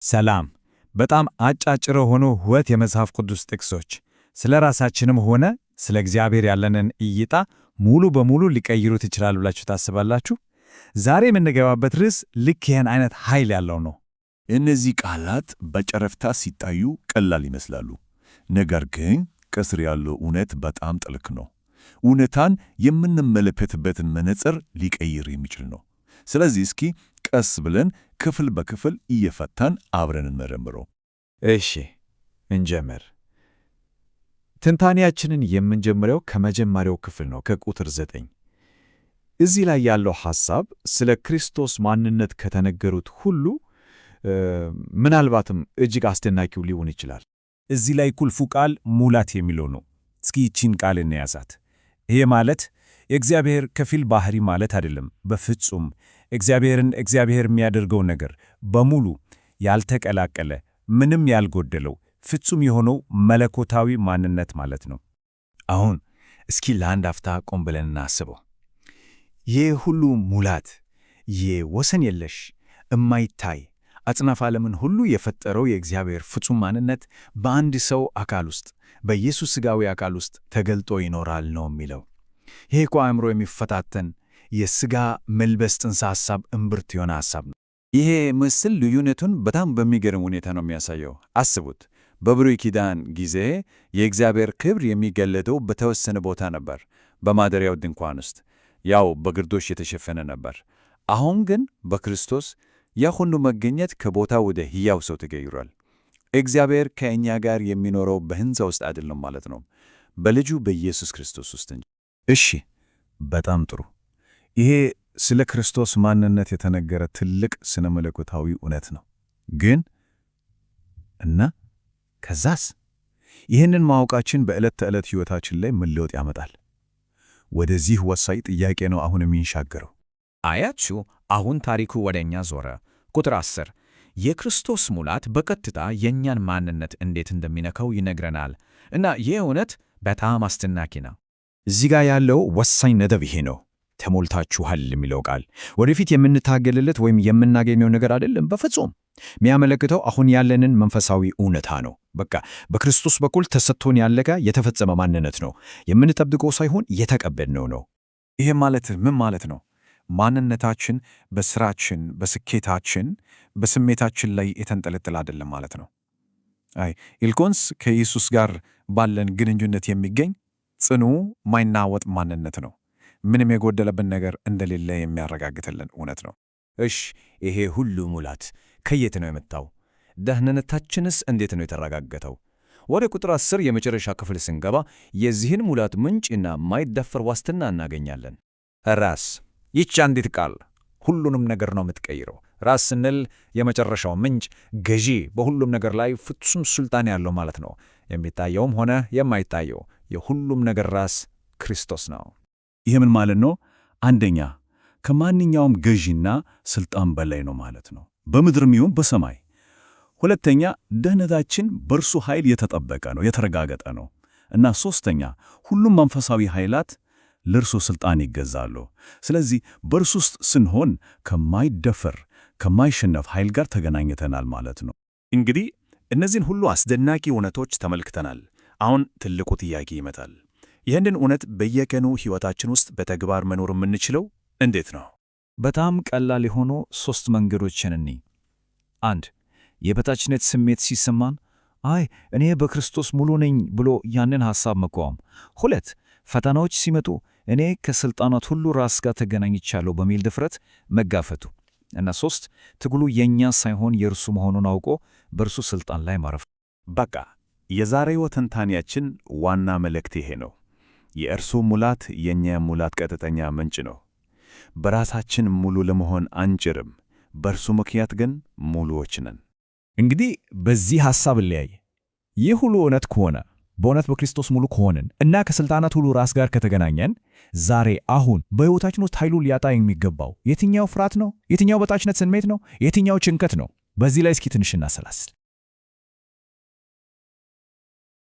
ሰላም። በጣም አጫጭር የሆኑ ሁለት የመጽሐፍ ቅዱስ ጥቅሶች ስለ ራሳችንም ሆነ ስለ እግዚአብሔር ያለንን እይታ ሙሉ በሙሉ ሊቀይሩት ይችላሉ ብላችሁ ታስባላችሁ? ዛሬ የምንገባበት ርዕስ ልክ ይህን አይነት ኃይል ያለው ነው። እነዚህ ቃላት በጨረፍታ ሲታዩ ቀላል ይመስላሉ። ነገር ግን ከስር ያለው እውነት በጣም ጥልቅ ነው። እውነታን የምንመለከትበትን መነጽር ሊቀይር የሚችል ነው። ስለዚህ እስኪ ቀስ ብለን ክፍል በክፍል እየፈታን አብረን እንመረምረው። እሺ፣ እንጀምር። ትንታኔያችንን የምንጀምረው ከመጀመሪያው ክፍል ነው፣ ከቁጥር 9። እዚህ ላይ ያለው ሐሳብ ስለ ክርስቶስ ማንነት ከተነገሩት ሁሉ ምናልባትም እጅግ አስደናቂው ሊሆን ይችላል። እዚህ ላይ ቁልፉ ቃል ሙላት የሚለው ነው። እስኪ ይቺን ቃል እንያዛት። ይሄ ማለት የእግዚአብሔር ከፊል ባህሪ ማለት አይደለም፣ በፍጹም። እግዚአብሔርን እግዚአብሔር የሚያደርገው ነገር በሙሉ ያልተቀላቀለ፣ ምንም ያልጎደለው ፍጹም የሆነው መለኮታዊ ማንነት ማለት ነው። አሁን እስኪ ለአንድ አፍታ ቆም ብለን እናስበው። ይህ ሁሉ ሙላት፣ ይህ ወሰን የለሽ እማይታይ አጽናፈ ዓለምን ሁሉ የፈጠረው የእግዚአብሔር ፍጹም ማንነት በአንድ ሰው አካል ውስጥ፣ በኢየሱስ ሥጋዊ አካል ውስጥ ተገልጦ ይኖራል ነው የሚለው። ይሄ እኮ አእምሮ የሚፈታተን የሥጋ መልበስ ጽንሰ ሐሳብ እምብርት የሆነ ሐሳብ ነው። ይሄ ምስል ልዩነቱን በጣም በሚገርም ሁኔታ ነው የሚያሳየው። አስቡት፣ በብሉይ ኪዳን ጊዜ የእግዚአብሔር ክብር የሚገለጠው በተወሰነ ቦታ ነበር፣ በማደሪያው ድንኳን ውስጥ፣ ያው በግርዶሽ የተሸፈነ ነበር። አሁን ግን በክርስቶስ ያ ሁሉ መገኘት ከቦታ ወደ ሕያው ሰው ተቀይሯል። እግዚአብሔር ከእኛ ጋር የሚኖረው በሕንፃ ውስጥ አይደለም ማለት ነው፣ በልጁ በኢየሱስ ክርስቶስ ውስጥ እንጂ። እሺ፣ በጣም ጥሩ። ይሄ ስለ ክርስቶስ ማንነት የተነገረ ትልቅ ስነ መለኮታዊ እውነት ነው። ግን እና ከዛስ ይህንን ማወቃችን በዕለት ተዕለት ሕይወታችን ላይ ምን ለውጥ ያመጣል? ወደዚህ ወሳኝ ጥያቄ ነው አሁን የሚንሻገረው። አያችሁ፣ አሁን ታሪኩ ወደ እኛ ዞረ። ቁጥር 10 የክርስቶስ ሙላት በቀጥታ የእኛን ማንነት እንዴት እንደሚነካው ይነግረናል። እና ይህ እውነት በጣም አስደናቂ ነው። እዚህ ጋር ያለው ወሳኝ ነጥብ ይሄ ነው። ተሞልታችኋል የሚለው ቃል ወደፊት የምንታገልለት ወይም የምናገኘው ነገር አይደለም። በፍጹም። የሚያመለክተው አሁን ያለንን መንፈሳዊ እውነታ ነው። በቃ በክርስቶስ በኩል ተሰጥቶን ያለቀ የተፈጸመ ማንነት ነው። የምንጠብቀው ሳይሆን የተቀበልነው ነው። ይሄ ማለት ምን ማለት ነው? ማንነታችን በስራችን፣ በስኬታችን፣ በስሜታችን ላይ የተንጠለጠለ አይደለም ማለት ነው። አይ ይልቁንስ ከኢየሱስ ጋር ባለን ግንኙነት የሚገኝ ጽኑ፣ ማይናወጥ ማንነት ነው። ምንም የጎደለብን ነገር እንደሌለ የሚያረጋግጥልን እውነት ነው። እሽ፣ ይሄ ሁሉ ሙላት ከየት ነው የመጣው? ደህንነታችንስ እንዴት ነው የተረጋገጠው? ወደ ቁጥር 10 የመጨረሻ ክፍል ስንገባ የዚህን ሙላት ምንጭና ማይደፈር ዋስትና እናገኛለን። ራስ። ይህች አንዲት ቃል ሁሉንም ነገር ነው የምትቀይረው። ራስ ስንል የመጨረሻው ምንጭ፣ ገዢ፣ በሁሉም ነገር ላይ ፍጹም ስልጣን ያለው ማለት ነው። የሚታየውም ሆነ የማይታየው የሁሉም ነገር ራስ ክርስቶስ ነው። ይህ ምን ማለት ነው? አንደኛ ከማንኛውም ገዢና ስልጣን በላይ ነው ማለት ነው፣ በምድርም ይሁን በሰማይ። ሁለተኛ ደህንነታችን በእርሱ ኃይል የተጠበቀ ነው፣ የተረጋገጠ ነው። እና ሶስተኛ ሁሉም መንፈሳዊ ኃይላት ለእርሱ ስልጣን ይገዛሉ። ስለዚህ በእርሱ ውስጥ ስንሆን ከማይደፈር ከማይሸነፍ ኃይል ጋር ተገናኝተናል ማለት ነው። እንግዲህ እነዚህን ሁሉ አስደናቂ እውነቶች ተመልክተናል። አሁን ትልቁ ጥያቄ ይመጣል። ይህንን እውነት በየቀኑ ሕይወታችን ውስጥ በተግባር መኖር የምንችለው እንዴት ነው? በጣም ቀላል የሆኑ ሦስት መንገዶችን እንይ። አንድ፣ የበታችነት ስሜት ሲሰማን አይ እኔ በክርስቶስ ሙሉ ነኝ ብሎ ያንን ሐሳብ መቃወም። ሁለት፣ ፈተናዎች ሲመጡ እኔ ከሥልጣናት ሁሉ ራስ ጋር ተገናኝቻለሁ በሚል ድፍረት መጋፈቱ። እና ሶስት፣ ትግሉ የእኛ ሳይሆን የእርሱ መሆኑን አውቆ በእርሱ ሥልጣን ላይ ማረፍ። በቃ የዛሬው ትንታኔያችን ዋና መልእክት ይሄ ነው። የእርሱ ሙላት የእኛ ሙላት ቀጥተኛ ምንጭ ነው። በራሳችን ሙሉ ለመሆን አንችልም፣ በእርሱ ምክንያት ግን ሙሉዎች ነን። እንግዲህ በዚህ ሐሳብ ለያይ። ይህ ሁሉ እውነት ከሆነ፣ በእውነት በክርስቶስ ሙሉ ከሆንን እና ከሥልጣናት ሁሉ ራስ ጋር ከተገናኘን ዛሬ አሁን በሕይወታችን ውስጥ ኃይሉ ሊያጣ የሚገባው የትኛው ፍርሃት ነው? የትኛው በታችነት ስሜት ነው? የትኛው ጭንቀት ነው? በዚህ ላይ እስኪ ትንሽ እናሰላስል።